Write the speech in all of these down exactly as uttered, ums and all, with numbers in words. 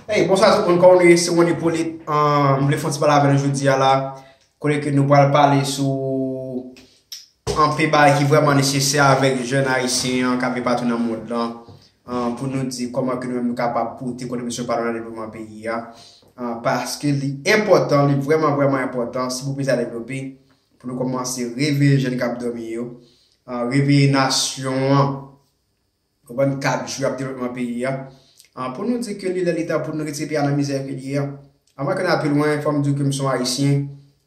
Hey, bonswa tout moun, kòman nou ye? Se Ron Hyppolite. Ahn, m vle fè yon ti pale avè nou jodi a la. Kote ke nou pral pale sou anpil bagay ki vrèman nesesè avèk jèn ayisyen an k ap viv patou nan mond lan. Ahn, pou nou di kòman ke nou menm nou kapab pote kontribisyon pa nou nan devlopman peyi a. Ahn, paske li enpòtan, li vrèman, vrèman enpòtan si pou peyi sa devlope, pou nou kòmanse reveye jèn k ap dòmi yo, ahn, reveye nasyon an. Konprann kat jou ap devlopman peyi a. Ahn, pou nou di ke li lè li tan pou nou retire peyi a nan mizè ke li ye a. Anvan ke n al pi lwen, fò m di w ke m se yon Ayisyen,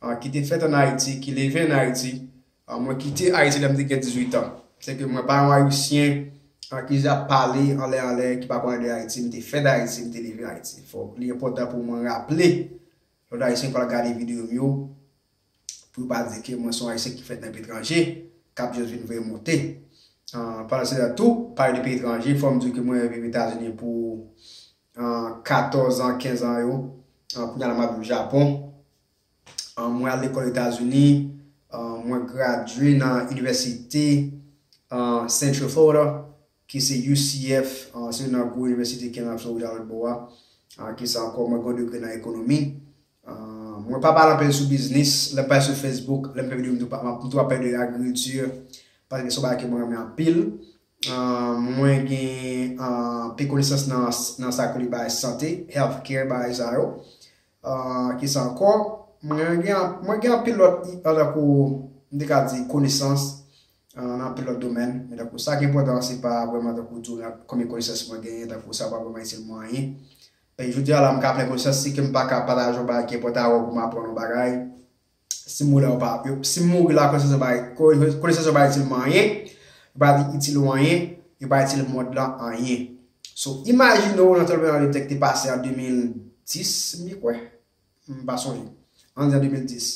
ahn, ki te fèt ann Ayiti, ki leve ann Ayiti. Ahn, mwen kite Ayiti lè m te gen dizuit an. Se ke mwen pa yon Ayisyen, ahn, ki ap pale anlè anlè, ki pa konnen de Ayiti. M te fèt Ayiti, m te leve Ayiti. Fò li enpòtan pou mwen raple lòt Ayisyen k pral gade videyo m yo, pou yo pa di ke mwen se yon Ayisyen ki fèt nan peyi etranje, k ap just vin voye monte. Ahn, pandan se tan tou, pale de peyi etranje, fò m di w ke mwen viv Etazini pou, ahn, katòz an, kenz an yo. Ahn, kounye a la m ap viv Japon. Ahn, mwen al lekòl Etazini, ahn, mwen gradye nan inivèsite, ahn, Central Florida, ki se U C F, ahn, se youn nan gwo inivèsite ki nan Florida lòt bò a. Ahn, ki sa ankò, mwen gen yon degre nan ekonomi. Ahn, mwen pa pale anpil sou biznis, lè m pale sou Facebook, lè m fè videyo, m tou pa, m tou ap pale de agrikilti, paske se yon bagay ke mwen renmen anpil. Ahn, mwen gen, ahn, anpil konesans nan, nan sa ke li bay sante, healthcare, bagay sa yo. Ahn, ki sa ankò? Mwen gen, mwen gen anpil lòt, tankou, m te ka di, konesans, ahn, nan anpil lòt domèn. Men tankou, sa ki enpòtan, se pa vrèman, tankou, di w konbyen konesans mwen genyen, tankou, sa pa vrèman itil mwen anyen. E jodi a la, m ka plen konesans, si ke m pa ka pataje yon bagay ki enpòtan avè w pou m aprann yon bagay, si m mouri la, ou pa, yo, si m mouri la, konesans yo pa, ko-, konesans yo pa itil mwen anyen, yo pa itil ou anyen, yo pa itil mond lan anyen. So, imajine w nan tranblemanntè ki te pase an de mil dis, m kwè, m pa sonje, ann di an de mil dis.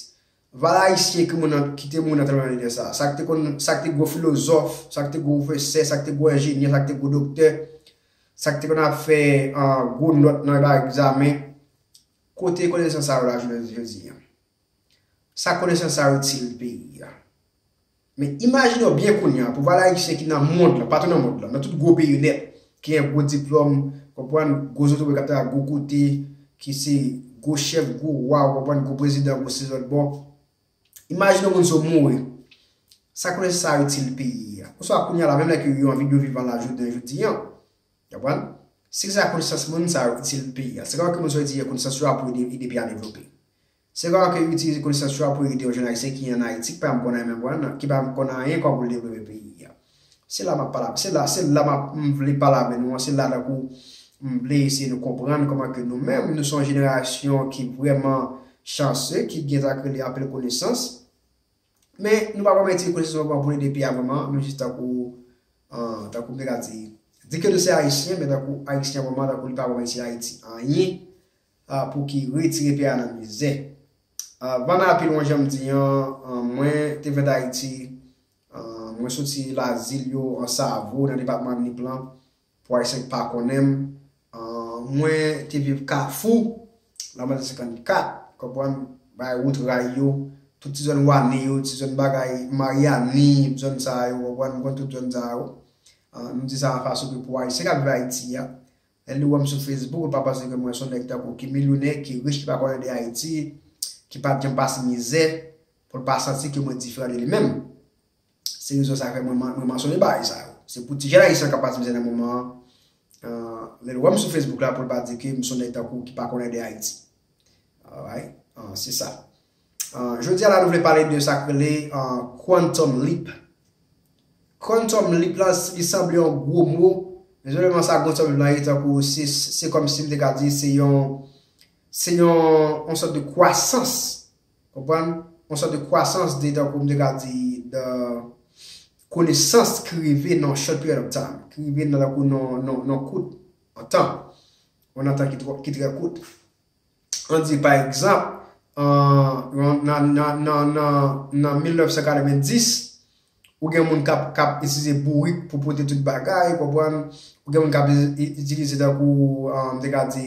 Valè ayisyen ki moun nan, ki te mouri nan tranblemanntè sa, sa ki te konn, sa ki te gwo filozòf, sa ki te gwo pwofesè, sa ki te gwo enjenyè, sa ki te gwo doktè, sa ki te konn ap fè, ah, gwo nòt nan egzamen, kote konesans sa yo la jounen jodi a? Sa konesans sa yo itil peyi a? Men imajine w byen kounye a, pou valè ayisyen ki nan mond lan, patou nan mond lan, nan tout gwo peyi yo nèt, ki gen gwo diplòm, konprann, gwo zotobre k ap travay gwo kote, ki se gwo chèf, gwo wa, ou konprann, gwo prezidan, gwo se lòt bò. Imajine w moun sa yo mouri. Sa konesans sa yo itil peyi a? Oswa kounye a la, menm lè ke yo anvi yo vivan la jounen jodi a, Konprann? Se sa konesans moun sa yo itil peyi a. Se kòman ke moun sa yo itilize konesans yo a pou ede, ede peyi a devlope. Se kòman ke yo itilize konesans yo a pou ede yon jèn ayisyen ki an Ayiti, ki pa konn anyen, konprann, ki pa konn anyen kòman pou l devlope peyi a. Se la m ap pale, se la, se la m ap, m vle pale avè nou an, se la tankou m vle eseye nou konprann kòman ke nou menm, nou se yon jenerasyon ki vrèman chanse, ki gen sa k rele anpil konesans. Men, nou pa vrèman itilize konesans nou an pou n ede peyi a vrèman. Nou jis tankou, ah, tankou m te ka di, di ke nou se Ayisyen, men tankou Ayisyen vrèman, tankou li pa vrèman itilize Ayiti anyen, ah, pou ki retire peyi a nan mizè. Ah, anvan n al pi lwen, jan m di an, ah, mwen te fèt Ayiti, ah, mwen soti Lazil yo, Ansavo, nan depatman Nip lan. Pou Ayisyen ki pa konnen m, ah, mwen te viv Kafou, Lamanten senkannkat, konprann, bay wout ray yo, tout ti zòn Wani yo, ti zòn bagay, Maryani, zòn sa yo, konprann, m konn tout zòn sa yo. Ah, m di sa an fason ke pou Ayisyen k ap viv Ayiti a, lè li wè m sou Facebook, li pa panse ke mwen se yon nèg tankou ki milyonè, ki rich, ki pa konnen de Ayiti, ki pa t janm pase mizè, pou l pa santi ke mwen diferan de li menm. Se rezon sa k fè mwen, mwen mansyone bagay sa yo. Se pou ti jèn ayisyen k ap pase mizè nan moman an, ah, lè l wè m sou Facebook la, pou l pa di ke m se yon nèg tankou ki pa konnen de Ayiti. Alright? Ah, se sa. Ah, jodi a la, nou vle pale de sa k rele, ah, quantum leap. Quantum leap la, li sanble yon gwo mo, men sèlman sa quantum leap la ye tankou, se, se kòmsi m te ka di, se yon, se yon, yon sòt de kwasans. Konprann? Yon sòt de kwasans de, tankou m te ka di, de konesans ki rive nan short period of time, ki rive nan, tankou nan, nan, nan kout an tan, ou nan tan ki twò, ki trè kout. Ann di, pa egzanp, an, nan, nan, nan, nan, nan mil nèf san katrevenndis, ou gen moun k ap, k ap itilize bourik pou pote tout bagay, konprann? Ou gen moun k ap i-, itilize tankou, ah, m te ka di,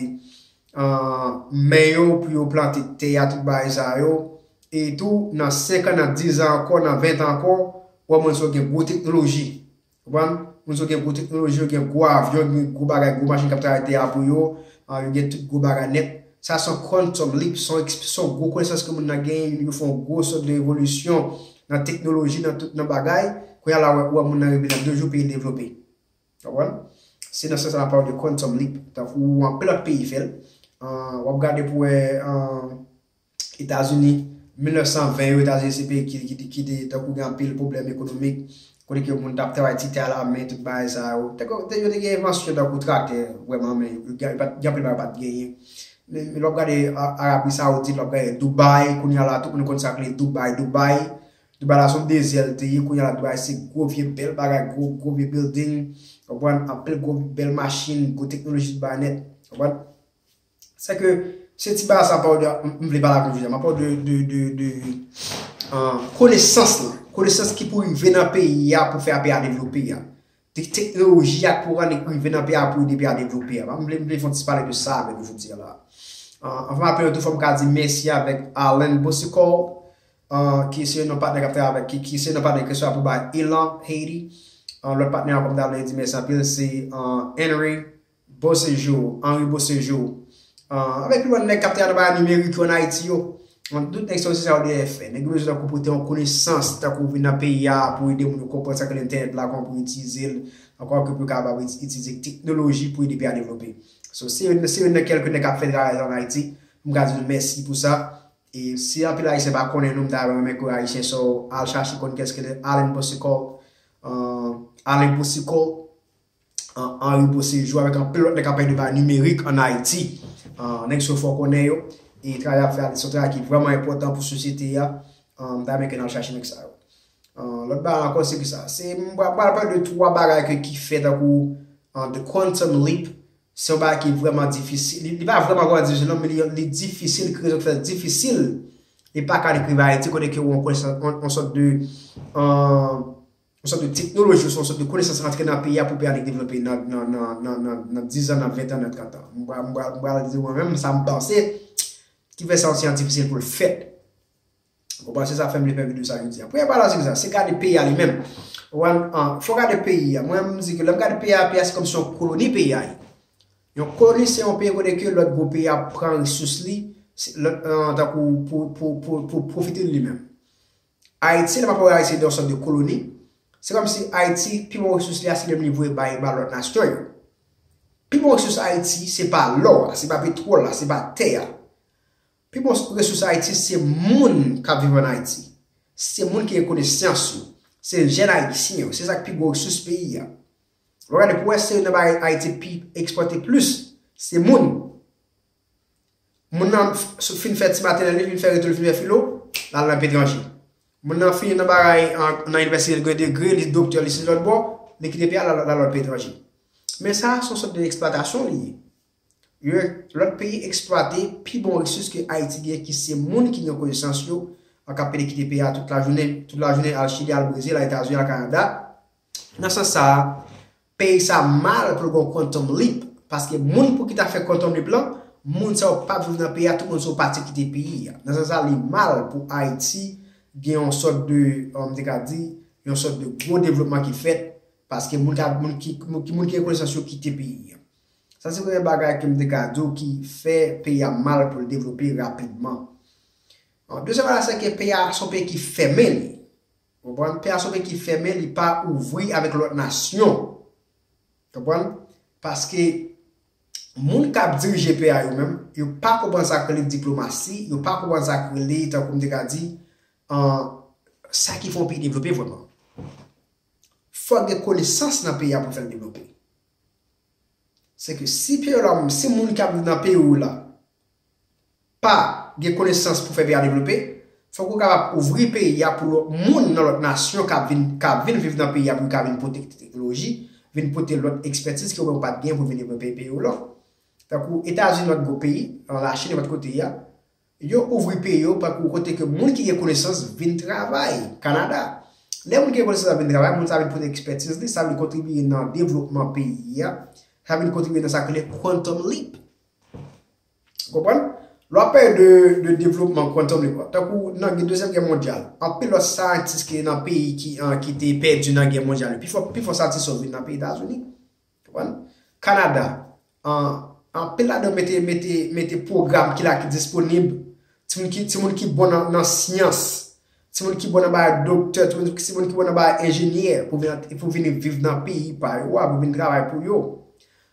ah, men yo pou yo plante tè a, tout bagay sa yo. E tou, nan senk an, nan diz an ankò, nan ven an ankò, w ap wè moun sa yo gen gwo teknoloji. Konprann? Moun sa yo gen gwo teknoloji, yo gen gwo avyon, gen gwo bagay, gwo machin k ap travay tè a pou yo. Ah, yo gen tout gwo bagay nèt. Sa se yon quantum leap, se yon, se yon gwo konesans ke moun nan genyen, yo fè yon gwo sòt de revolisyon nan teknoloji, nan tout nan bagay. Kounye a la, ou wè moun nan rive nan de jou, peyi devlope. Konprann? Se nan sans sa n ap pale de quantum leap. Tankou anpil lòt peyi fè l. Ah, w ap gade pou wè, ah, Etazini, mil nèf san ven yo, Etazini se peyi ki, ki, ki te tankou gen anpil pwoblèm ekonomik, kote ke moun t ap travay ti tè a la men, tout bagay sa yo. Te, te, yo te gen envansyon tankou traktè, vrèman, men yo gen, yo pa t, gen anpil bagay yo pa t genyen. Men, men lè w ap gade A-, Arabi Saoudit, lè w ap gade Dubai, kounye a la, tout moun konn sa k rele Dubai, Dubai. Dubai la se yon dezè l te ye, kounye a la, Dubai se gwo vye bèl bagay, gwo, gwo vye building, w konprann, anpil gwo bèl machin, gwo teknoloji, tout bagay nèt, w konprann. Se ke, se ti bagay sa m pale de, m, m vle pale avè nou jodi a. M ap pale de, de, de, de, ah, konesans lan. Konesans ki pou rive nan peyi a pou fè peyi a devlope a. Te-, teknoloji a pou rann rive nan peyi a pou ede peyi a devlope a. M vle, m vle fè yon ti pale de sa avè nou jodi a la. Ah, anvan m ap pale tou, fò m ka di mèsi avèk Alan Bosicol, ah, ki se yon patnè k ap travay avèk, ki, ki se yon patnè ke swa pou bay Elan Haiti. Ah, lòt patnè ankò m ta vle di mèsi anpil, se, ah, Henry Beauséjour, Henry Beauséjour. Ah, avèk pi lwen nèg k ap travay nan bagay nimerik yo ann Ayiti yo. Tout nèg sa yo se sa yo dèyè fè. Nèg yo bezwen tankou pote yon konesans, tankou vin nan peyi a pou ede moun yo konprann sa k rele entènèt la, kòman pou itilize l, ankò ke pou yo kapab iti-, itilize teknoloji pou ede peyi a devlope. So, se youn, se youn nan kèlke nèg k ap fè travay la ann Ayiti. M ka di nou mèsi pou sa. E si anpil Ayisyen pa konnen nou, m ta renmen ke Ayisyen sa yo al chache konn kiyès ki rele Allen Bosicol, ah, Allen Bosicol, ah, Henry Beauséjour, avèk anpil lòt nèg k ap pale de bagay nimerik ann Ayiti. Ah, nèg sa yo fò konnen yo. E travay y ap fè a, se yon travay ki vrèman enpòtan pou sosyete a. Ah, m ta renmen ke n al chache nèg sa yo. Ah, lòt bagay ankò, se ki sa? Se, m pral, pral pale de twa bagay ke, ki fè tankou, ah, the quantum leap. Se yon bagay ki vrèman difisil. Li, li pa vrèman, vrèman difisil, non, men li, li difisil, ki rezon ki fè l difisil. Li pa ka rive Ayiti, kote ke w yon konesans, yon, yon sòt de, ah, yon sòt de teknoloji, yon sòt de konesans rantre nan peyi a pou peyi a li devlope nan, nan, nan, nan, nan, nan diz an, nan ven an, nan trant an. M pral, m pral, m pral di mwen menm sa m panse ki fè sa osi difisil pou l fèt. Ou konprann? Se sa fè m vle fè videyo sa jodi a. Premye bagay la, se ki sa? Se gade peyi a li menm. Ou konprann? An, fò gade peyi a. Mwen, m di ke lè m gade peyi a, peyi a se kòmsi yon koloni peyi a ye. Yon koloni se yon peyi kote ke lòt gwo peyi ap pran resous li, se, lòt, an, tankou pou, pou, pou, pou pwofite de li menm. Ayiti, lè m ap pale Ayiti, se yon sòt de koloni. Se kòmsi Ayiti, pi bon resous li a, se li menm li voye bay ba lòt nasyon yo. Pi bon resous Ayiti, se pa lò a, se pa petwòl la, se pa tè a. Pi bon resous Ayiti, se moun k ap viv ann Ayiti. Se moun ki gen konesans yo. Se jèn ayisyen yo. Se sa k pi gwo resous peyi a. Lè w gade pou wè, se youn nan bagay Ayiti pi ekspòte plis, se moun. Moun nan f-, fin fè ti matènèl li, fin fè reto li, fin fè filo, l al nan peyi etranje. Moun nan fini nan bagay, an, nan inivèsite, li gen degre, li doktè, li soti lòt bò, li kite peyi a, l al, l al lòt peyi etranje. Men sa, se yon sòt de eksplwatasyon li ye. Yo, lòt peyi eksplwate pi bon resous ke Ayiti gen, ki se moun ki gen konesans yo, an k ap pede kite peyi a tout lajounen, tout lajounen al Chili, al Brezil, al Etazini, al Kanada. Nan sans sa a, peyi sa mal pou l gen yon quantum leap, paske moun pou ki ta fè quantum leap lan, moun sa yo p ap viv nan peyi a, tout moun sa yo pati kite peyi a. Nan sans sa a, li mal pou Ayiti gen yon sòt de, euh, m te ka di, yon sòt de gwo devlopman ki fèt, paske moun ka, moun ki, moun ki, moun ki gen konesans yo kite peyi a. Sa se premye bagay ke m te ka di w ki fè peyi a mal pou l devlope rapidman. An, dezyèm bagay la, se ke peyi a se yon peyi ki fèmen li. Konprann? Peyi a se yon peyi ki fèmen, li pa ouvri avèk lòt nasyon. Konprann? Paske moun k ap dirije peyi a yo menm, yo pa konprann sa k rele diplomasi, yo pa konprann sa k rele, tankou m te ka di, an, sa ki fè yon peyi devlope vrèman. Fòk gen konesans nan peyi a pou fè l devlope. Se ke si peyi w la, si moun k ap viv nan peyi w la pa gen konesans pou fè peyi a devlope, fòk ou kapab ouvri peyi a pou lòt moun nan lòt nasyon k ap vin, k ap vin viv nan peyi a pou yo ka vin pote teknoloji, vin pote lòt ekspètiz ke ou menm ou pa t gen pou vin devlope peyi w la. Tankou Etazini, lòt gwo peyi, an Lachin, nenpòt kote a, yo ouvri peyi yo, tankou kote ke moun ki gen konesans vin travay, Kanada. Lè moun ki gen konesans la vin travay, moun sa vin pote ekspètiz li, sa vin kontribye nan devlopman peyi a, sa vin kontribye nan sa k rele quantum leap. Konprann? Lè w ap pale de, de devlopman quantum leap, tankou nan dezyèm gè mondyal, anpil lòt syantis ki nan peyi ki, an, ki te pèdi nan gè mondyal yo. Pifò, pifò syantis yo vin nan peyi Etazini. Konprann? Kanada, an, Anpil ladan yo mete, mete, mete pwogram ki la ki disponib. Timoun ki, timoun ki bon nan, nan syans. Timoun ki bon nan bagay doktè, timoun, timoun ki bon nan bagay enjenyè, pou vin, pou vin viv nan peyi pa yo a, pou vin travay pou yo.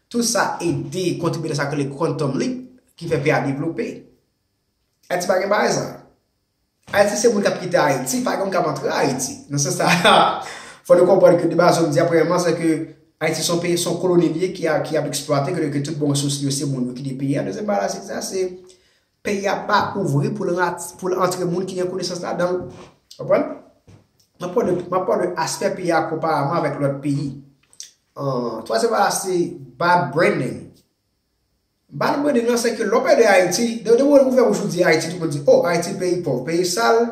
Tout sa ede kontribye nan sa k rele quantum leap, ki fè peyi a devlope. Ayiti pa gen bagay sa. Ayiti se moun k ap kite Ayiti, pa gen moun k ap antre Ayiti. Nan sans sa, fò nou konprann ke de baz, sa m di a, premyèman, se ke Ayiti se yon peyi, se yon koloni li ye ki a, ki ap eksplwate, ke, ke tout bon resous li yo se moun yo kite peyi a. Dezyèm bagay la, se sa, se peyi a pa ouvri pou l rat-, pou l antre moun ki gen konesans ladan l. Konprann? M ap pale de, m ap pale de aspè peyi a konpareman avèk lòt peyi. An, twazyèm bagay la, se bad branding. Bad branding lan, se ke lè w pale de Ayiti, de, de ou ouvè bouch ou di Ayiti, tout moun di, oh, Ayiti peyi pòv, peyi sal,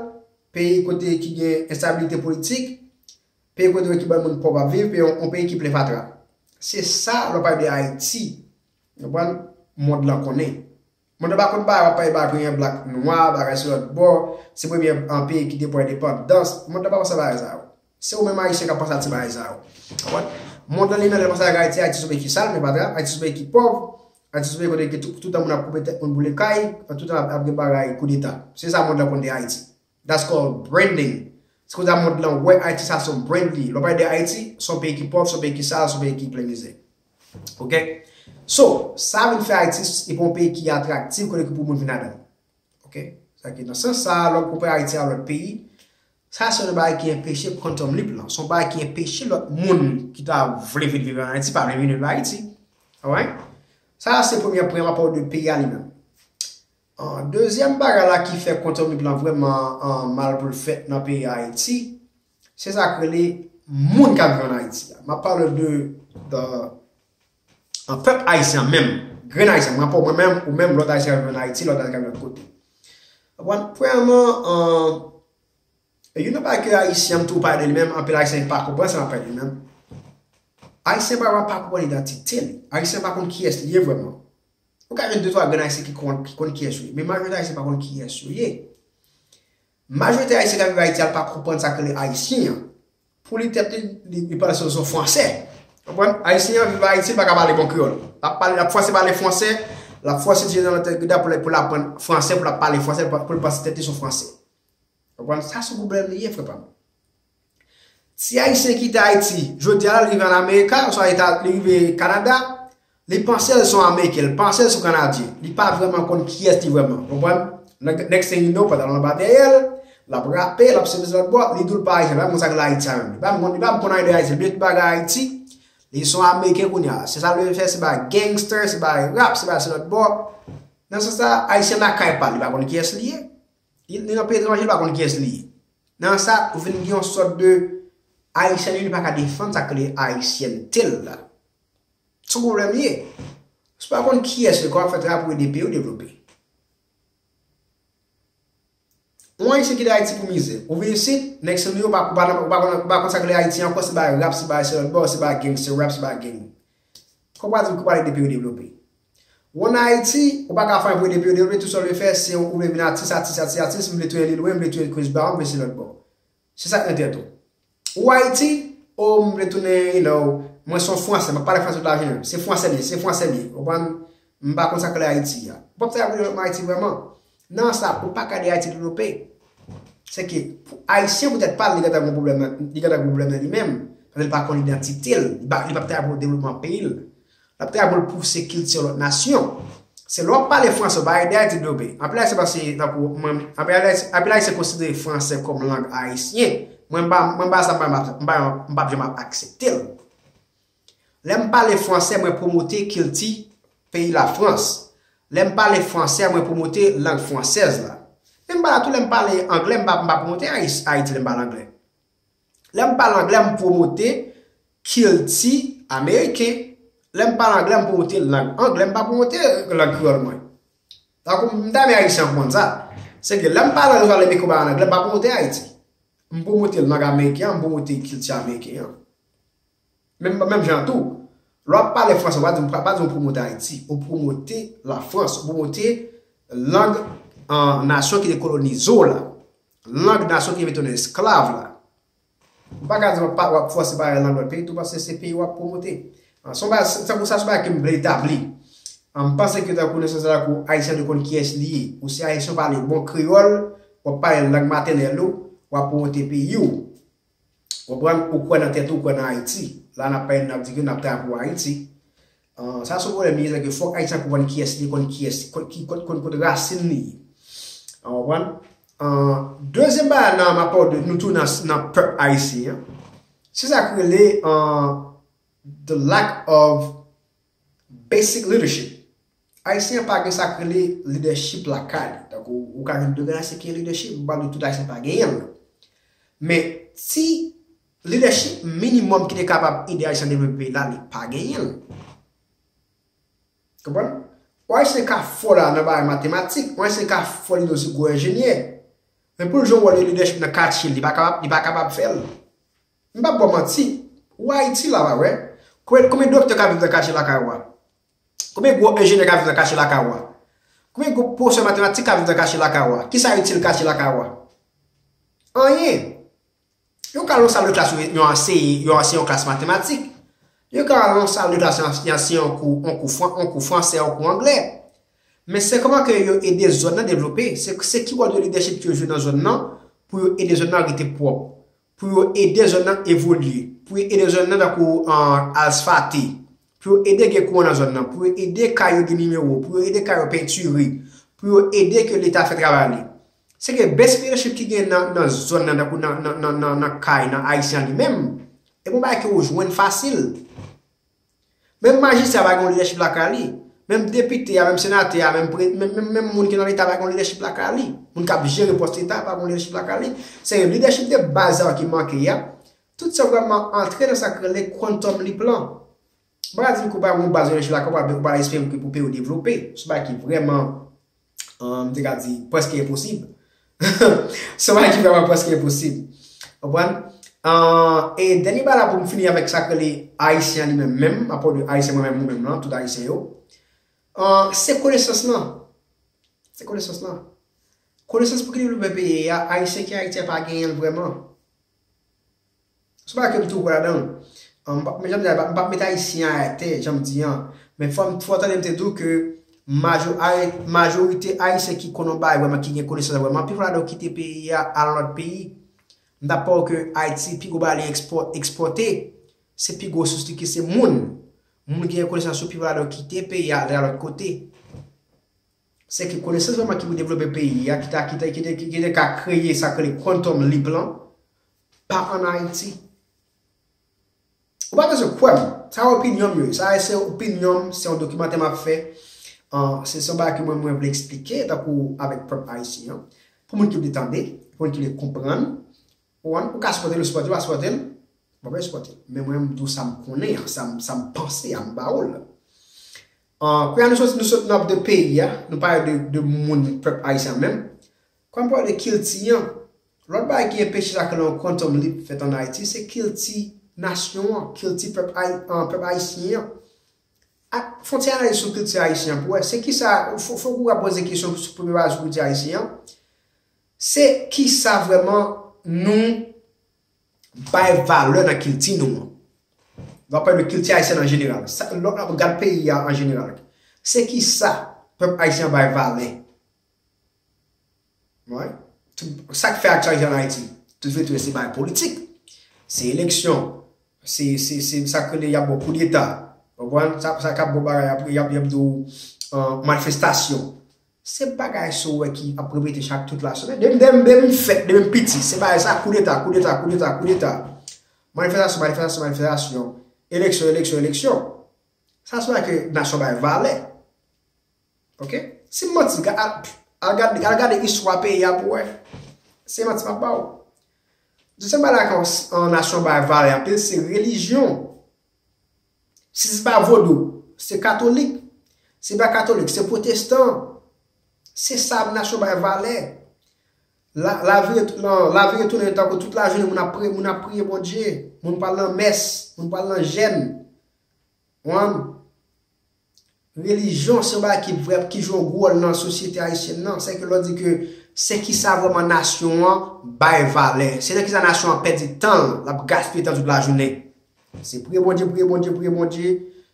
peyi kote ki gen enstabilite politik, peyi kote ki ban moun pòv ap viv, peyi, yon peyi ki plen fatra. Se sa, lè w pale de Ayiti, w konprann, mond lan konnen. Mond lan pa konn bagay, w ap pale bagay premye blak nwa, bagay sou lòt bò, se premye, an, peyi ki te pran endepandans. Mond lan pa konn sa bagay sa yo. Se ou menm Ayisyen k ap panse a ti bagay sa yo. Konprann? Mond lan li menm lè l panse ak Ayiti, Ayiti se yon peyi ki sal, men pa grav, Ayiti se yon peyi ki pòv, Ayiti se yon peyi kote ke tout, tout tan moun ap koupe tèt moun boule kay, tout tan ap, ap gen bagay koudeta. Se sa mond lan konn de Ayiti. That's called branding. Se konsa mond lan wè Ayiti sa se yon brand li. Lè w pale de Ayiti, se yon peyi ki pòv, se yon peyi ki sal, se yon peyi ki plen mizè. Ok? So, sa vin fè Ayiti, se pa yon peyi ki atraktif, kote ki pou moun vin ladan l. Ok? Sa ki nan sans sa, lè w konpare Ayiti a lòt peyi, sa se yon bagay ki enpeche quantum leap lan. Se yon bagay ki enpeche lòt moun ki ta vle vin viv an Ayiti, pa vle vin viv Ayiti. Alright? Sa se premye pwen, m ap pale de peyi a li menm. An, dezyèm bagay la ki fè quantum leap lan vrèman, an, mal pou l fèt nan peyi Ayiti, se sa k rele moun k ap viv an Ayiti a. M ap pale de, de, an, pèp ayisyen an menm, grenn ayisyen, mwen pa mwen menm, ou menm, lòt ayisyen k ap viv an Ayiti, lòt ayisyen k ap viv lòt kote. Konprann? Premyèman, an, e youn nan bagay ke ayisyen, m tou pale de li menm, anpil ayisyen pa konprann sa m ap pale de li menm. Ayisyen pa, pa konprann idantite li. Ayisyen pa konn kiyès li ye vrèman. Ou ka jwenn de twa grenn ayisyen ki konn, ki konn kiyès yo ye, men majorite ayisyen pa konn kiyès yo ye. Majorite ayisyen k ap viv Ayiti a, l pa konprann sa k rele ayisyen an. Pou li, tèt li, li, li panse se yon fransè. Konprann? Ayisyen an viv Ayiti, li pa ka pale bon kreyòl. L ap pale, l ap fòse pale fransè, l ap fòse ti jennen nan tèt grida pou l, pou l aprann fransè, pou l ap pale fransè, pou l panse tèt li se yon fransè. Konprann? Sa se yon pwoblèm li ye, frè pa m. Ti ayisyen ki kite Ayiti, jodi a la, li rive an Amerika, oswa li ta, li rive Kanada, li panse l se yon Ameriken, li panse l se yon Kanadyen. Li pa vrèman konn kiyès li vrèman. Konprann? Nèg, next thing you know, pantalon anba dèyè l, l ap rape, l ap seve sou lòt bò, li di w l pa ayisyen, li pa konn sa k rele Ayiti a menm. Li pa konn, li pa konn anyen de Ayiti, li bliye tout bagay Ayiti, li se yon Ameriken kounye a. Se sa l vle fè, se bagay gangster, se bagay rap, se bagay sou lòt bò. Nan sans sa, ayisyen lakay pa l, li pa konn kiyès li ye. Li, li nan peyi etranje, li pa konn kiyès li ye. Nan sa, ou vin gen yon sòt de ayisyen, li, li pa ka defann sa k rele ayisyènte l la. Se yon pwoblèm li ye. Si w pa konn kiyès ou ye, kòman w ap fè travay pou ede peyi w devlope? Yon ayisyen kite Ayiti pou mizè. Ou vin isit, next thing you know, ou pa, ou pa, ou pa, ou pa konn, ou pa konn sa k rele Ayiti ankò, se bagay rap, se bagay se lòt bò, se bagay gang, se rap, se bagay gang. Kòman w ap di w pale de peyi w devlope? Ou ann Ayiti, ou pa ka fè anyen pou ede peyi w devlope, tou sa w vle fè, se ou vle vin atis, atis, atis, atis, m vle tounen Lil Wayne, m vle tounen Chris Brown, m vle se lòt bò. Se sa k nan tèt ou. Ou Ayiti, o m vle tounen, you know, mwen se yon fransè, m ap pale fransè tout lavi m. Se fransè m ye, se fransè m ye. Ou konprann? M pa konn sa k rele Ayiti a. Ou p ap travay pou devlopman Ayiti vrèman. Nan sa, ou pa ka ede Ayiti devlope. Se ke pou Ayisyen poutèt pa l, li gentan gen pwoblèm nan, li gentan gen pwoblèm nan li menm. Paske li pa konn idantite l, li pa, li p ap travay pou devlopman peyi l. L ap travay pou l pouse kilti yon lòt nasyon. Se lè w ap pale fransè, w pa ede Ayiti devlope. Anpil Ayisyen panse, tankou mwen, anpil Ayisyen, anpil Ayisyen konsidere fransè kòm lang ayisyen. Mwen, m pa, mwen, m pa sa, m pa, m pa, m pa, m p ap janm ap aksepte l. Lè m pale fransè, mwen pwomote kilti peyi Lafrans. Lè m pale fransè, mwen pwomote lang fransèz la. Menm bagay la tou, lè m pale anglè, m pa, m pa pwomote Ayis-, Ayiti lè m pale anglè. Lè m pale anglè, m pwomote kilti ameriken. Lè m pale anglè, m pwomote lang anglè, m pa pwomote lang kreyòl mwen. Tankou m ta renmen Ayisyen an konprann sa. Se ke lè m pale anglè, lè m ekri bagay an anglè, m pa pwomote Ayiti. M pwomote lang ameriken an, m pwomote kilti ameriken an. Menm, menm jan tou, lè w ap pale fransè, w pa di, w pa di w pwomote Ayiti, ou pwomote Lafrans, ou pwomote lang, an, nasyon ki te kolonize w la, lang nasyon ki mete w nan esklav la. Ou pa ka di w ap, w ap fòse pale lang lòt peyi tou, paske se peyi w ap pwomote. An, se yon bagay, se, tankou sa, se yon bagay ke m vle etabli. M panse ke tankou nan sans sa, tankou Ayisyen dwe konn kiyès li ye. Ou se Ayisyen, w pale bon kreyòl, w ap pale lang matènèl ou, w ap pwonte peyi w. Konprann? Ou kwè nan tèt ou, ou kwè nan Ayiti. La n ap pale, n ap di ke n ap travay pou Ayiti. Ah, sa se yon pwoblèm li ye, se ke fòk Ayisyen konprann kiyès li, konn kiyès, konn, ki, konn, konn, konn rasin li ye. Ou konprann? Ah, dezyèm bagay la, m ap pale de nou tou nan, nan pèp ayisyen an. Se sa k rele, ah, the lack of basic leadership. Ayisyen an pa gen sa k rele leadership lakay li. Donk, ou, ou ka jwenn de grenn ayisyen ki gen leadership, m pa di tout ayisyen pa genyen l. Men, ti leadership minimòm ki te kapab ede ayisyen devlope peyi la, li pa genyen l. Konprann? Yon ayisyen ka fò la nan bagay matematik, yon ayisyen ka fò li nan se gwo enjenyè. Men pou l jwe wòl de leadership nan katye l, li pa kapab, li pa kapab fè l. M p ap ba w manti. Ou Ayiti la, pa vre? Konbyen, konbyen doktè k ap viv nan katye lakay ou a? Konbyen gwo enjenyè k ap viv nan katye lakay ou a? Konbyen gwo pwofesè matematik k ap viv nan katye lakay ou a? Kisa itil katye lakay ou a? Anyen. Yo ka al nan sal de klas, yo, yo anseye, yo anseye yon klas matematik. Yo ka al nan sal de klas, yo anseye yon kou, yon kou fran-, yon kou fransè, yon kou anglè. Men se kòman ke yo ede zòn nan devlope? Se, se ki wòl de lidèchip ke yo jwe nan zòn nan pou yo ede zòn nan rete pwòp, pou yo ede zòn nan evolye, pou yo ede zòn nan tankou, ah, asfate, pou yo ede gen kouran nan zòn nan, pou yo ede kay yo gen nimewo, pou yo ede kay yo pentire, pou yo ede ke Leta fè travay li. Se ke best leadership ki gen nan, nan zòn nan, tankou nan, nan, nan, nan, nan kay, nan Ayisyen li menm, e bon bagay ke ou jwenn fasil. Menm majistra pa gen yon lidèchip lakay li. Menm depite a, menm senatè a, menm, pre- menm, menm, menm moun ki nan Leta pa gen yon lidèchip lakay li. Moun k ap jere pòs Leta pa gen yon lidèchip lakay li. Se lidèchip de baz sa yo ki manke a. Tout sa vrèman antre nan sa k rele quantum leap lan. M pa ka di ke w pa gen yon baz lidèchip lakay ou, ou pa, ou pa espere ke pou peyi w devlope. Se yon bagay ki vrèman, ah, m te ka di, prèske enposib. Se yon bagay ki vrèman prèske enposib. Konprann? Ah, e dènye bagay la pou m fini avèk sa k rele Ayisyen an li menm menm, m ap pale de Ayisyen mwen menm, ou menm lan, tout Ayisyen yo. Ah, se konesans lan. Se konesans lan. Konesans pou ki devlope peyi a, Ayisyen ki Ayiti a pa genyen l vrèman. Se pa ke m tou kwè ladan l. Ah, m p ap, men jan m di a, m p ap met Ayisyen an atè, jan m di an. Men fò m, fò w tande m te di w ke majo- Ay- majorite Ayisyen ki konn yon bagay vrèman, ki gen konesans vrèman, pifò ladan yo kite peyi a, al nan lòt peyi. M t ap pale w ke Ayiti, pi gwo bagay li ekspò- ekspòte, se pi gwo resous li ki se moun. Moun ki gen konesans yo, pifò ladan yo kite peyi a, al lòt kote. Se ki konesans vrèman ki pou devlope peyi a, ki ta, ki ta, ki te, ki te ka kreye sa k rele quantum leap lan, pa ann Ayiti. Ou pa bezwen kwè m. Sa opinyon m yo. Sa se opinyon m, se yon dokimantè m ap fè. Ah, se, se yon bagay ke mwen, mwen vle eksplike, tankou avèk pèp ayisyen an. Pou moun ki vle tande, pou moun ki vle konprann. Ou, ou ka sipòte l, ou sipòte l, ou pa sipòte l. Mwen pa sipòte l. Men mwen, m di w sa m konnen an, sa m, sa m panse a, m ba w l. Ah, kounye a nou sot, nou sot nan de peyi a, nou pale de, de moun, pèp ayisyen an menm. Kòm pale de kilti an, lòt bagay ki enpeche sa ke yon quantum leap fèt ann Ayiti, se kilti nasyon an, kilti pèp, ay, ah, pèp ayisyen an. Ak, fè yon ti analiz sou kilti ayisyen an pou wè. Se kisa, fò, fò ou ka poze kesyon sou premye bagay sou kilti ayisyen an. Se kisa vrèman nou bay valè nan kilti nou an. Nou ap pale de kilti ayisyèn an jeneral. Sa, lè w ap gad peyi a an jeneral. Se kisa pèp ayisyen an bay valè? Wi. Tout, sa k fè aktyalite ann Ayiti, tout vre tou, se bagay politik. Se eleksyon. Se, se, se sa k rele y ap ba w koudeta. Ou konprann? Sa, sa k ap ba w bagay apre, y ap, y ap di w, ah, manifestasyon. Se bagay sa w wè ki ap repete chak tout lasemèn. Depi, depi, depi m fèt, depi m piti, se bagay sa, koudeta, koudeta, koudeta, koudeta. Manifestasyon, manifestasyon, manifestasyon. Eleksyon, eleksyon, eleksyon. Sa se bagay ke nasyon bay valè. Oke? Si m manti, ga- al, al gade, al gade istwa peyi a pou wè. Se manti m ap ba w. Dezyèm bagay la ke yon nasyon bay valè anpil, se relijyon. Si se pa vodou, se katolik. Si se pa katolik, se pwotestan. Se sa nasyon bay valè. La, lavi ret- la, lavi retounen tankou tout lajounen, moun ap priye, moun ap priye Bondye. Moun pral nan mès, moun pral nan jèn. Ou konprann? Relijyon, se yon bagay ki vrè, ki jwe yon gwo wòl nan sosyete ayisyèn nan. Se ke lè w di ke se kisa vrèman nasyon an bay valè. Se nan kisa nasyon an pèdi tan l, l ap gaspiye tan tout lajounen. Se priye Bondye, priye Bondye, priye Bondye.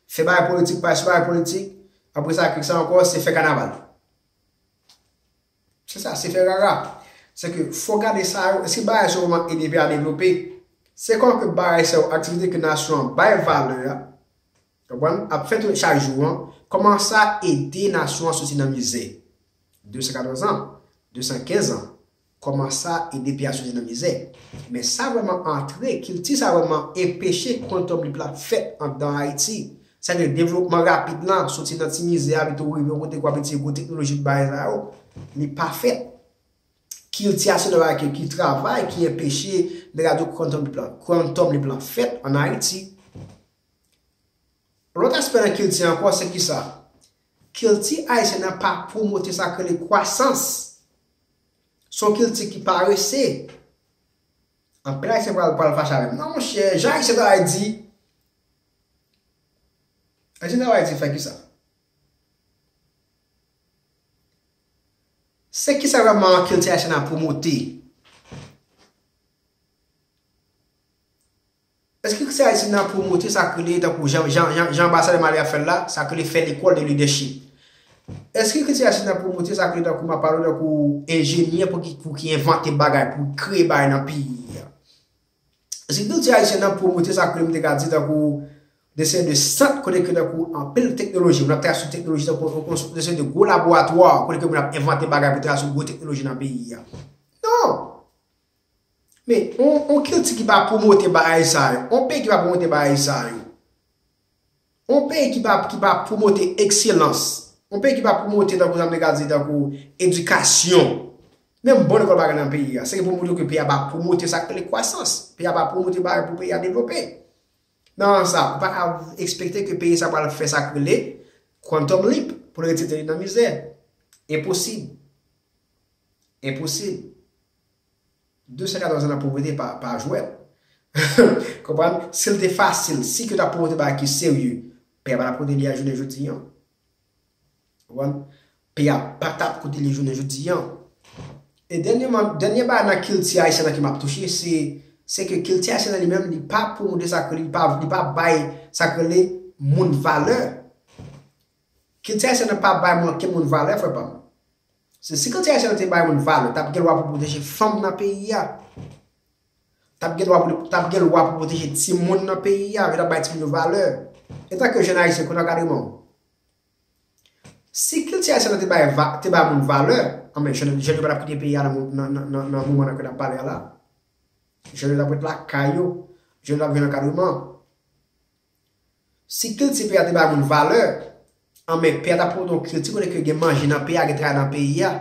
Fè bagay politik, pa fè bagay politik. Apre sa, ki sa ankò, se fè kanaval. Se sa, se fè rara. Se ke fò gade sa yo, èske bagay sa yo vrèman ede peyi a devlope? Se kòman ke bagay sa yo, aktivite ke nasyon an bay valè a, konprann, ap fè tout chak jou an, kòman sa ede nasyon an soti nan mizè? De san katòz an, de san kenz an, kòman sa ede peyi a soti nan mizè? Men sa vrèman antre, kilti sa vrèman enpeche quantum leap la fèt anndan Ayiti. Sa vle di devlopman rapid lan, soti nan ti mizè a, vin tou rive yon kote kwa piti gwo teknoloji bagay sa yo, li pa fèt. Kilti a se yon bagay ki, ki travay, ki enpeche nèg a di quantum leap lan, quantum leap lan fèt ann Ayiti. Lòt aspè nan kilti ankò, se ki sa? Kilti ayisyen nan pa pwomote sa k rele kwasans. Se yon kilti ki parese. Anpil ayisyen pral, pral fache avè m. Non, monchè, jan ayisyen travay di, ayisyen travay di fè ki sa? Se ki sa vrèman kilti ayisyen nan pwomote? Èske kilti ayisyen nan pwomote sa k rele tankou jan, jan, jan, jan anbasadè Mali a fè l la, sa k rele fè lekòl de lidèchip? Èske kilti ayisyen nan pwomote sa k rele tankou m ap pale w tankou enjenyè pou ki, pou ki envante bagay, pou kreye bagay nan peyi a? Èske kilti ayisyen nan pwomote sa k rele m te ka di tankou de seri de sant kote ke tankou anpil teknoloji, moun ap travay sou teknoloji tankou yon, yon, yon seri de gwo laboratwa kote ke moun ap envante bagay pou travay sou gwo teknoloji nan peyi a? Non! Men, yon, yon kilti ki pa pwomote bagay sa yo, yon peyi ki pa pwomote bagay sa yo, yon peyi ki pa, ki pa pwomote ekselans, yon peyi ki pa pwomote, tankou sa m te ka di, tankou edikasyon, menm bon lekòl pa gen nan peyi a, se ke pou montre ke peyi a pa pwomote sa k rele kwasans, peyi a pa pwomote bagay pou peyi a devlope. Nan sa, ou pa ka ekspekte ke peyi sa pral fè sa k rele quantum leap pou l retire tèt li nan mizè. Enposib. Enposib. De san katòz an nan povrete pa, pa jwèt. Konprann? Si l te fasil, si ke w t ap pwomote bagay ki serye, peyi a pa t ap kote li a jounen jodi an. Konprann? Peyi a pa t ap kote li jounen jodi an. E dènyèman, dènye bagay nan kilti ayisyen nan ke m ap touche, se, se ke kilti ayisyen nan li menm, li pa pwomote sa ke li pa, li pa bay sa ke rele moun valè. Kilti ayisyen nan pa bay moun, okenn moun valè, frè pa m. Se si kilti ayisyen nan te bay moun valè, t ap gen lwa pou pwoteje fanm nan peyi a. T ap gen lwa pou, t ap gen lwa pou pwoteje timoun nan peyi a, yo t ap bay timoun yo valè. Etanke jèn ayisyen, kote ankadreman w? Si kilti ayisyen nan te bay va, te bay moun valè, anben, jèn, jèn yo pa t ap kite peyi a nan mo-, nan, nan, nan, nan moman nan ke n ap pale a la. Jèn yo t ap ret lakay yo, jèn yo t ap jwenn ankadreman. Si kilti peyi a te bay moun valè, anben, peyi a t ap pwomote yon kilti kote ke gen manje nan peyi a, gen travay nan peyi a.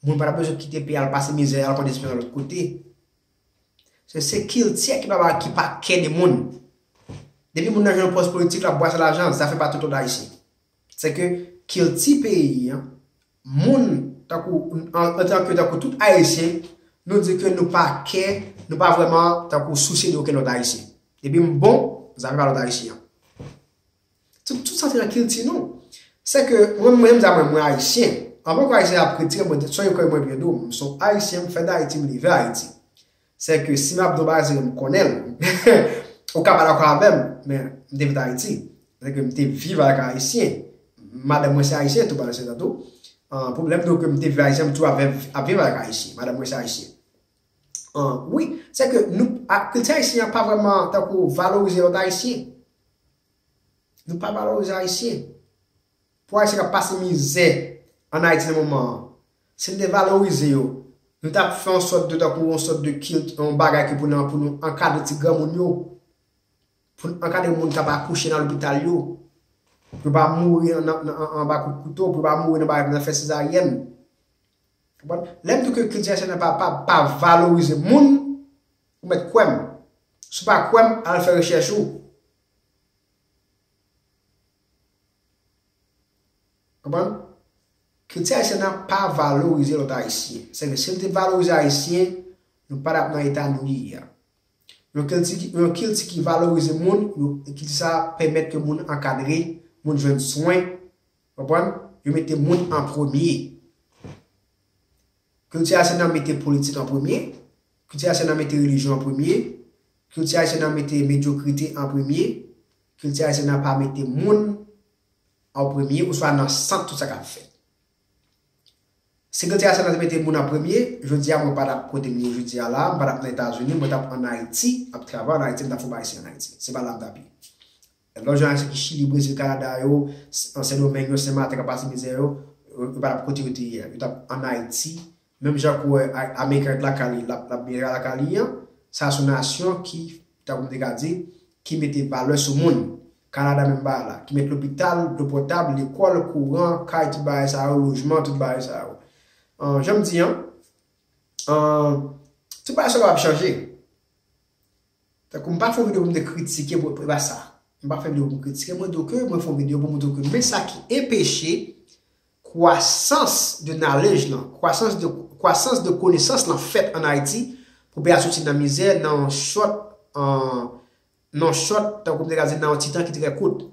Moun pa t ap bezwen kite peyi a al pase mizè, al pran desizyon nan lòt kote. Se, se kilti a ki pa, ki pa kè de moun. Depi moun nan jwenn yon pòs politik, l ap bwase lajan, zafè pa tout lòt ayisyen. Se ke kilti peyi an, moun, tankou, an, antanke tankou tout ayisyen, nou di ke nou pa kè, nou pa vrèman tankou sousye de okenn lòt ayisyen. Depi m bon, zafè pa lòt ayisyen an. Tout, tout sa se nan kilti nou. Se ke mwen, mwen, m di a mwen, mwen ayisyen. Anvan ke ayisyen ap kritike mwen, sonje ke mwen byen di w, m se yon ayisyen, m fèt Ayiti, m leve Ayiti. Se ke si m ap di w bagay, se ke m konnen l. Ou ka pa dakò avè m, men m te fèt Ayiti. Se ke m te viv avèk ayisyen. Madanm mwen se ayisyen tou, pandan se tan tou. An, pou m lè m di w ke m te viv ayisyen, m toujou ap viv, ap viv avèk ayisyen. Madanm mwen se ayisyen. An, wi, se ke nou, a, kilti ayisyen an pa vrèman tankou valorize lòt ayisyen. Nou pa valorize ayisyen. Pou ayisyen k ap pase mizè ann Ayiti nan moman an, si n te valorize yo, nou t ap fè yon sòt de, tankou yon sòt de kilt, yon bagay ki pou nan, pou nou ankadre ti granmoun yo, pou n ankadre moun k ap akouche nan lopital yo, pou yo pa mouri nan, nan, nan, anba kout kouto, pou yo pa mouri nan bagay, nan fè sezaryèn. Konprann? Lè m di w ke kilti ayisyen nan pa, pa, pa valorize moun, ou mèt kwè m. Si w pa kwè m, al fè rechèch ou. Konprann? Kilti ayisyen nan pa valorize lòt ayisyen. Sèke si l te valorize ayisyen, nou pa t ap nan eta nou ye a. Yon kilti ki, yon kilti ki valorize moun, yon kilti sa pèmèt ke moun ankadre, moun jwenn swen, konprann? Yo mete moun an premye. Kilti ayisyen nan mete politik an premye. Kilti ayisyen nan mete relijyon an premye. Kilti ayisyen nan mete medyokrite an premye. Kilti ayisyen nan pa mete moun an premye, oswa nan sant tout sa k ap fèt. Si kilti a se nan te mete moun an premye, jodi a mwen pa t ap kote m ye jodi a la, m pa t ap nan Etazini, mwen t ap ann Ayiti, ap travay ann Ayiti, m t ap fè bagay isi ann Ayiti. Se pa la m t ap ye. Lòt jan Ayisyen ki Chili, Brezil, Kanada yo, Sendomeng yo, Senmaten k ap pase mizè yo, yo, yo pa t ap kote yo te ye a. Yo t ap ann Ayiti, menm jan kou Ameriken ret lakay li, l ap, l ap byen lakay li an. Sa se yon nasyon ki, tankou m te ka di, ki mete valè sou moun. Kanada menm bagay la, ki mete lopital, dlo potab, lekòl, kouran, kay, tout bagay sa yo, lojman, tout bagay sa yo. An, jan m di an, an, tout bagay sa yo kapab chanje. Tankou m pa fè yon videyo pou m te kritike, pou, pou, e pa sa. M pa fè videyo pou m kritike, mwen di w ke mwen fè yon videyo pou montre w ke men sa ki enpeche kwasans de knowledge lan, kwasans de, kwasans de konesans lan fèt ann Ayiti, pou peyi a soti nan mizè, nan yon short, an, nan yon short, tankou m te ka di, nan yon ti tan ki trè kout.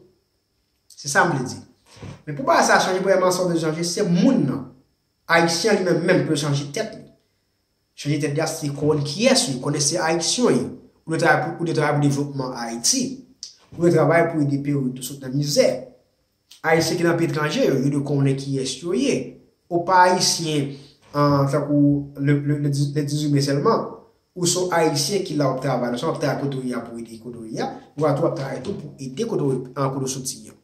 Se sa m vle di. Men pou bagay sa chanje, premyèman, sa w bezwen chanje, se moun nan. Ayisyen an li menm menm pou l chanje tèt li. Chanje tèt li a, se konn kiyès li, konnen se Ayisyen li. Ou dwe travay pou, ou dwe travay pou devlopman Ayiti. Ou dwe travay pou ede peyi w sot nan mizè. Ayisyen ki nan peyi etranje yo, yo dwe konnen kiyès yo ye. Ou pa Ayisyen, an, tankou le, le, le, le dizuit me sèlman. Ou se yon Ayisyen ki la w ap travay. Non sèlman w ap travay kote w ye a pou ede kote w ye a, men w ap tou ap travay tou pou ede kote w, an, kote w soti an.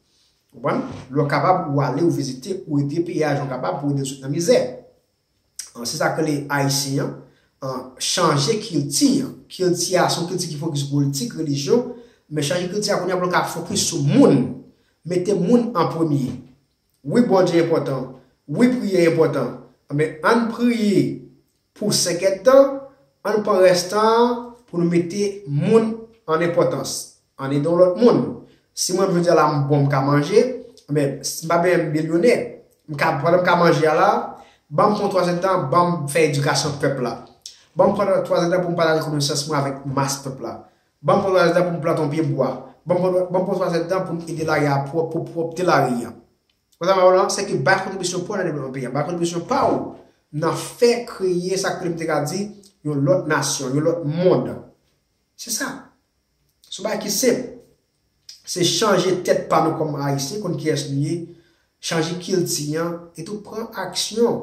Ou konprann? Lè w kapab, ou ale, ou vizite, ou ede peyi a jan w kapab pou ede l sot nan mizè. An, se sa k rele Ayisyen an, an, chanje kilti an. Kilti a, se yon kilti ki fokis sou politik, relijyon, men chanje kilti a kounye a pou l ka fokis sou moun. Mete moun an premye. Wi, Bondye enpòtan. Wi, priyè enpòtan. Men ann priye pou senk èdtan, ann pran rès tan an pou nou mete moun an enpòtans. Ann ede yon lòt moun. Si mwen menm jodi a la m bon, m ka manje, men si m pa bezwen m milyonè, m ka, pandan m ka manje a la, ban m pran twa èdtan, ban m fè edikasyon pèp la. Ban m pran twa èdtan pou m pataje konesans mwen avèk mas pèp la. Ban m pran twa èdtan pou m plante yon pye bwa. Ban m pran, ban m pran twa èdtan pou m ede lari a pwòp, pou pwòpte lari an. Konsa, mwen, se ke bay kontribisyon pa w nan devlopman peyi a, bay kontribisyon pa w nan fè kreye sa ke m te ka di yon lòt nasyon, yon lòt mond. Se sa. Se yon bagay ki senp. Se chanje tèt pa nou kòm Ayisyen, konn kiyès nou ye, chanje kilti an, etou pran aksyon.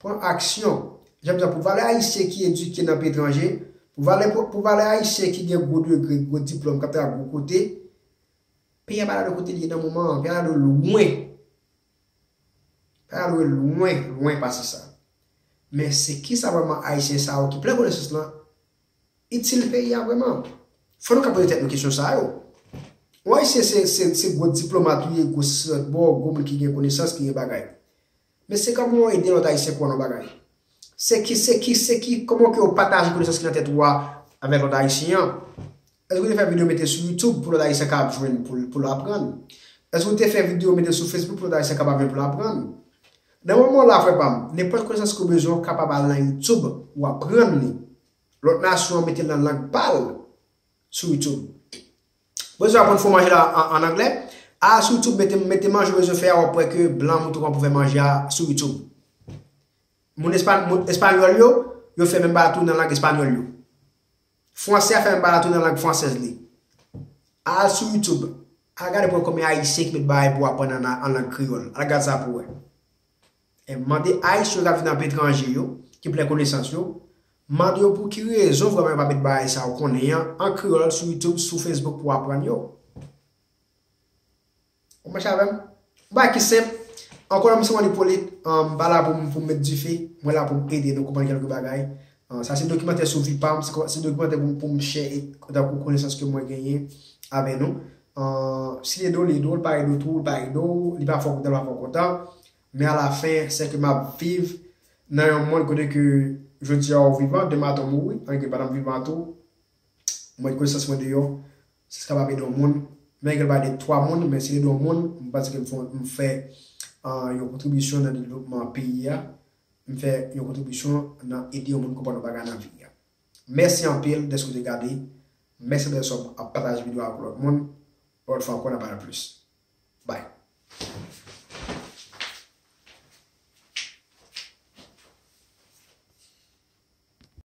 Pran aksyon. Jan m di a, pou valè Ayisyen ki edike nan peyi etranje, pou valè, pou, pou valè Ayisyen ki gen gwo degre, gwo diplòm, k ap travay gwo kote, peyi a pa la de kote l ye nan moman an, peyi a la de lwen. Peyi a la de lwen, lwen pase sa. Men se kisa vrèman Ayisyen sa yo ki plen konesans lan itil peyi a vrèman? Fò nou ka poze tèt nou kesyon sa yo. Yon Ayisyen se, se, se gwo diplomat li ye, gwo sesi lòt bò, gwo moun ki gen konesans, ki gen bagay. Men se kòman w ede lòt Ayisyen pou w nan bagay. Se ki, se ki, se ki, kòman ke w pataje konesans ki nan tèt ou a avèk lòt Ayisyen an? Èske w te fè videyo mete sou YouTube pou lòt Ayisyen ka jwenn pou, pou l aprann? Èske w te fè videyo mete sou Facebook pou lòt Ayisyen kapab jwenn pou l aprann? Nan moman w la, frè pa m, nenpòt konesans ke w bezwen, w kapab al nan YouTube, w aprann li. Lòt nasyon an mete l nan lang pa l sou YouTube. Bezwen aprann fè manje la an, an anglè? Al sou YouTube, mete, mete manje w bezwen fè a, w ap wè ke blan moutre w kòman pou fè manje a sou YouTube. Moun espa-, moun espanyòl yo, yo fè menm bagay tou nan lang espanyòl yo. Fransè a fè menm bagay la tou nan lang fransèz li. Al sou YouTube. Al gade pou w wè konbyen Ayisyen ki met bagay pou w aprann an, an lang kreyòl. Al gade sa pou w wè. E mande Ayisyen yo k ap viv nan peyi etranje yo, ki plen konesans yo, mande yo pou ki rezon vrèman yo pa met bagay sa yo konnen an, an kreyòl sou YouTube, sou Facebook pou w aprann yo. Ou mache avè m? Yon bagay ki senp. Ankò yon lòt, m se Juan Hyppolite, um, m pa la pou m, pou m met dife, mwen la pou m ede nou konprann kèlke bagay. Uh, sa se dokimantè sou vi pa m, se, se dokimantè pou, pou m share tankou konesans ke mwen genyen avè nou. Uh, si l ede w, l ede w, l pa ede w tou, l pa ede w, li pa fè w kontan, l pa fè w kontan. Men alafen, se ke m ap viv nan yon mond kote ke jodi a ou vivan, demen maten ou mouri, ann gen pandan m vivan tou, mwen konesans mwen deyò, si l kapab ede yon moun, menm ke l pa ede twa moun, men si l ede yon moun, m panse ke m fè, m fè, ah, yon kontribisyon nan devlopman peyi a, m fè yon kontribisyon nan ede yon moun konprann yon bagay nan vi a. Mèsi anpil dèske w te gade, mèsi dèske w ap pataje videyo a avèk lòt moun, yon lòt fwa ankò n a pale plis.